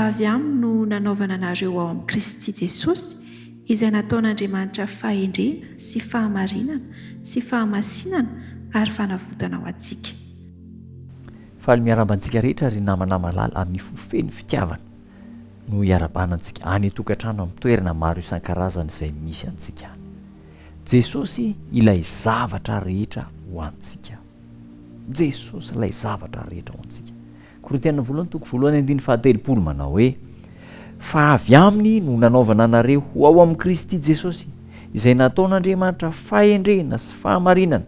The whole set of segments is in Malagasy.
Fa avy aminy no nanaovana anareo ao amin'i Kristy Jesosy, izay nataon'Andriamanitra fahendrena sy fahamarinana sy fahamasinana ary fanavotana ho antsika. Faly miarahaba antsika rehetra ry namana malala amin'ny fo feno fitiavana no iarahabana antsika any an-tokantrano amin'ny toerana maro isan-karazany izay misy antsika any. Jesosy ilay zavatra rehetra ho antsika. Jesosy ilay zavatra rehetra ho antsika. Korintiana voalohany toko voalohany andininy fahatelopolo manao hoe, Fa avy aminy no nanaovana anareo ho ao amin'i Kristy Jesosy, izay nataon'Andriamanitra fahendrena sy fahamarinana,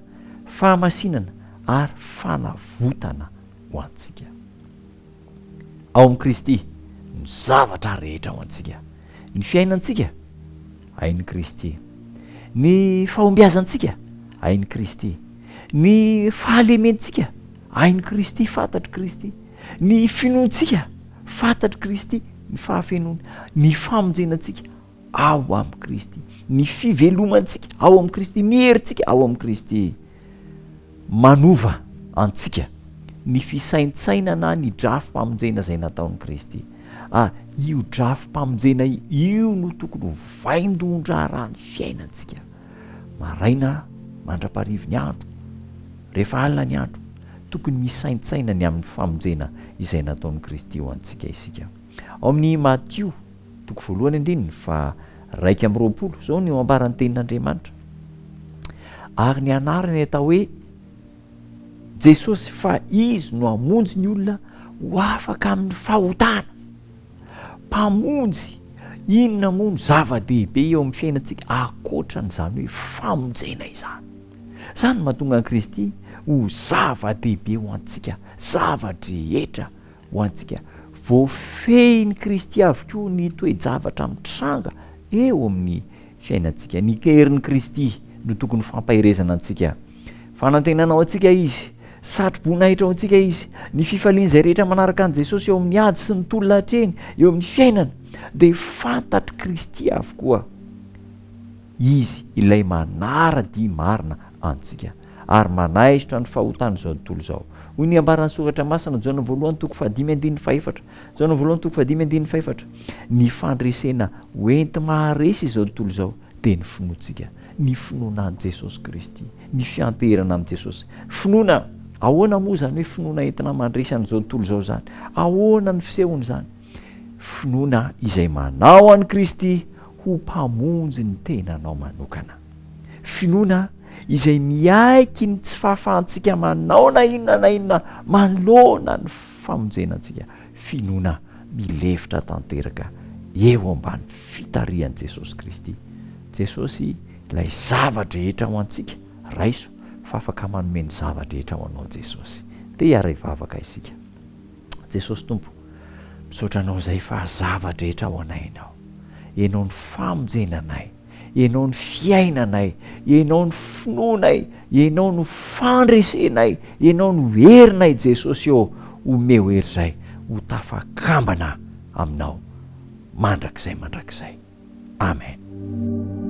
fahamasinana ary fanavotana ho antsika. Ao amin'i Kristy no zavatra rehetra ho antsika. Ny fiainantsika, hain'i Kristy. Ny fahombiazantsika, hain'i Kristy. Ny fahalementsika, Hain'i Kristy, fantatr'i Kristy. Ny finoantsika, fantatr'i Kristy ny fahafenoany. Ny famonjena antsika, ao amin'i Kristy. Ny fivelomantsika, ao amin'i Kristy. Ny herintsika, ao amin'i Kristy. Manova antsika ny fisaintsainana ny drafi-pamonjena izay nataon'i Kristy. Ah, io drafi-pamonjena io no tokony ho vaindohan-draharahan'ny fiainantsika. Maraina mandra-parivo ny andro, Rehefa alina ny andro, tokony misaintsaina ny amin'ny famonjena izay nataon'i Kristy ho antsika isika. Ao amin'ny Matio, toko voalohany andininy faha 21, izao no ambaran'ny Tenin'Andriamanitra, Ary ny anarany atao hoe Jesosy, fa Izy no hamonjy ny olona ho afaka amin'ny fahotana. Mpamonjy, inona moa no zava-dehibe eo amin'ny fiainantsika ankoatran'izany hoe famonjena izany? Izany no mahatonga an'i Kristy ho zava-dehibe ho antsika, zava-drehetra ho antsika. Voafehin'i Kristy avokoa ny toe-javatra mitranga eo amin'ny fiainantsika. Ny herin'i Kristy no tokony ho fampaherezana antsika. Fanantenana ho antsika Izy. Satro-boninahitra ho antsika Izy. Ny fifalian'izay rehetra manaraka an'i Jesosy eo amin'ny ady sy ny tolona hatreny eo amin'ny fiainana dia fantatr'i Kristy avokoa. Izy ilay manara-dia marina antsika ary manaisotra ny fahotan'izao tontolo izao. Hoy ny ambaran'ny Soratra Masina, Jaona voalohany toko fahadimy andininy fahefatra, Jaona voalohany toko fahadimy andininy fahefatra, Ny fandresena hoenti-maharesy izao tontolo izao dia ny finoantsika, ny finoana an'i Jesosy Kristy, ny fianteherana amin'i Jesosy. Finoana, ahoana moa izany hoe finoana entina mandresy an'izao tontolo izao izany? Ahoana ny fisehon'izany? Finoana izay manao an'i Kristy ho Mpamonjy ny tenanao manokana. Finoana izay miaiky ny tsy fahafahantsika manao na inona na inona manoloana ny famonjena antsika. Finoana milefitra tanteraka eo ambany fitarihan'i Jesosy Kristy. Jesosy ilay zava-drehetra ho antsika, raiso fa afaka manome ny zava-drehetra ho anao Jesosy. Te hiara-hivavaka isika. Jesosy Tompo, misaotra Anao izay fa zava-drehetra ho anay Ianao. Ianao no famonjena anay, Ianao no fiainanay, Ianao no finoanay, Ianao no fandresenay, Ianao no herinay Jesosy ô, omeo hery izay ho tafakambana Aminao mandrakizay mandrakizay. Amen.